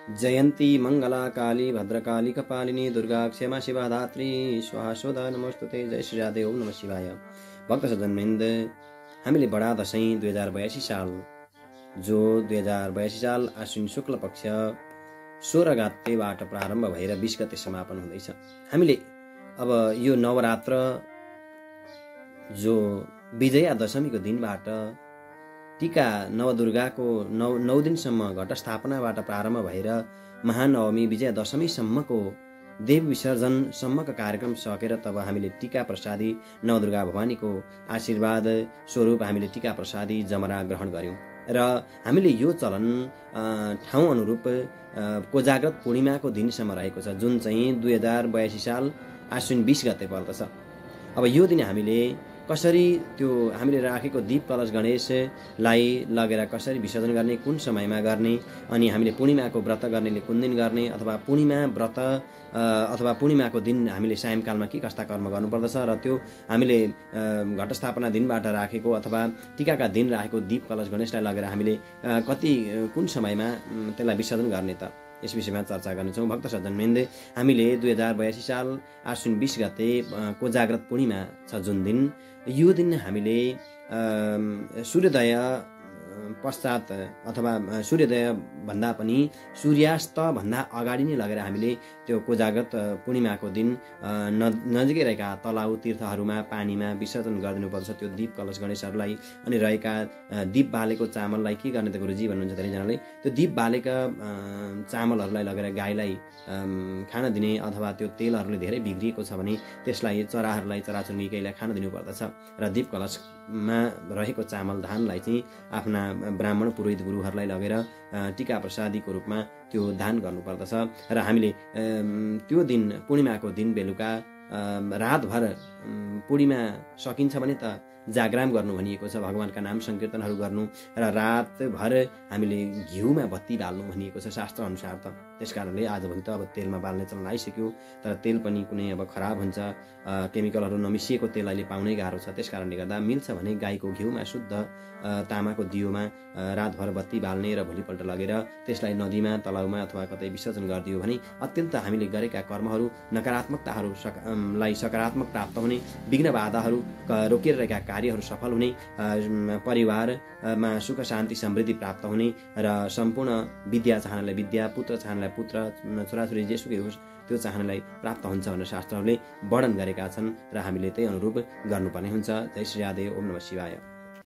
जयन्ती मङ्गला काली भद्रकाली कपालिनी दुर्गा क्षमा शिवा धात्री स्वाहा स्वधा नमस्तुते। जय श्री राधे, ओम नमः शिवाय। भक्त सज्जनवृन्द, हामीले बडा दशैं 2082 साल, जो 2082 साल आश्विन शुक्ल पक्ष 16 गतेबाट प्रारम्भ भएर 20 गते समापन हुँदैछ। हामीले अब यो नवरात्र जो विजया दशमीको दिनबाट टीका नवदुर्गाको 9 दिनसम्म घटस्थापनाबाट प्रारम्भ भएर महानवमी विजया दशमीसम्मको देव विसर्जनसम्मको कार्यक्रम सकेर तब हामीले टीका प्रसादी नवदुर्गा भवानीको आशीर्वाद स्वरूप हामीले टीका प्रसादी जमरा ग्रहण गर्यौं र हामीले यो चलन ठाउँ अनुरूप कोजाग्रत पूर्णिमाको दिनसम्म रहेको छ, जुन चाहिँ 2082 साल आश्विन 20 गते पर्दछ। अब यो दिन हामीले कसरी त्यो हामीले राखेको दीप कलश गणेशलाई लगेर कसरी विसर्जन गर्ने, कुन समयमा गर्ने, अनि हामीले पूर्णिमाको व्रत गर्नेले कुन दिन गर्ने, अथवा पूर्णिमा व्रत अथवा पूर्णिमाको दिन हामीले सायंकालमा के कस्ता कर्म गर्नुपर्दछ र त्यो हामीले घटस्थापना दिनबाट राखेको अथवा टीकाका दिन राखेको दीप कलश गणेशलाई लगेर हामीले कुन समयमा त्यसलाई विसर्जन गर्ने त, यस विषयमा चर्चा गर्नेछौँ। भक्त सज्जनवृन्द, हामीले 2082 साल आश्विन 20 गते कोजाग्रत पूर्णिमा छ जुन दिन, यो दिन हामीले सूर्योदय पश्चात अथवा सूर्योदय भन्दा पनि सूर्यास्त भन्दा अगाडि नै लगेर हामीले त्यो कोजाग्रत पूर्णिमाको दिन नजिकै रहेका तलाउ तीर्थहरूमा पानीमा विसर्जन गरिदिनुपर्छ त्यो दीप कलश गणेशहरूलाई। अनि रहेका दीप बालेको चामललाई के गर्ने त गुरुजी भन्नुहुन्छ धेरैजनाले, त्यो दीप बालेका चामलहरूलाई लगेर गाईलाई खान दिने, अथवा त्यो तेलहरूले धेरै बिग्रिएको छ भने त्यसलाई चराहरूलाई चराचुरुङ्गीलाई खान दिनुपर्दछ र दीप कलशमा रहेको चामल धानलाई चाहिँ आफ्ना ब्राह्मण पुरोहित गुरुहरूलाई लगेर टीका प्रसादीको रूपमा त्यो दान गर्नुपर्दछ। र हामीले त्यो दिन पूर्णिमाको दिन बेलुका रातभर पूर्णिमा सकिन्छ भने त जागराम गर्नु भनिएको छ, भगवानका नाम संकीर्तनहरू गर्नु र रातभर हामीले घिउमा बत्ती बाल्नु भनिएको छ शास्त्र अनुसार। त त्यसकारणले आजभोलि त अब तेलमा बाल्ने चलन आइसक्यो, तर तेल पनि कुनै अब खराब हुन्छ, केमिकलहरू नमिसिएको तेल अहिले पाउनै गाह्रो छ। त्यसकारणले गर्दा मिल्छ भने गाईको घिउमा शुद्ध तामाको दियोमा रातभर बत्ती बाल्ने र भोलिपल्ट लगेर त्यसलाई नदीमा तलाउमा अथवा कतै विसर्जन गरिदियो भने अत्यन्त हामीले गरेका कर्महरू नकारात्मकताहरूलाई सकारात्मक प्राप्त हुने, विघ्न बाधाहरू रोकिरहेका कार्यहरू सफल हुने, परिवारमा सुख शान्ति समृद्धि प्राप्त हुने र सम्पूर्ण विद्या चाहनालाई विद्या, पुत्र चाहनालाई पुत्र, छोराछोरी जेसुकै होस् त्यो चाहनालाई प्राप्त हुन्छ भनेर शास्त्रहरूले वर्णन गरेका छन् र हामीले त्यही अनुरूप गर्नुपर्ने हुन्छ। जय श्री राधे, ओम नमः शिवाय।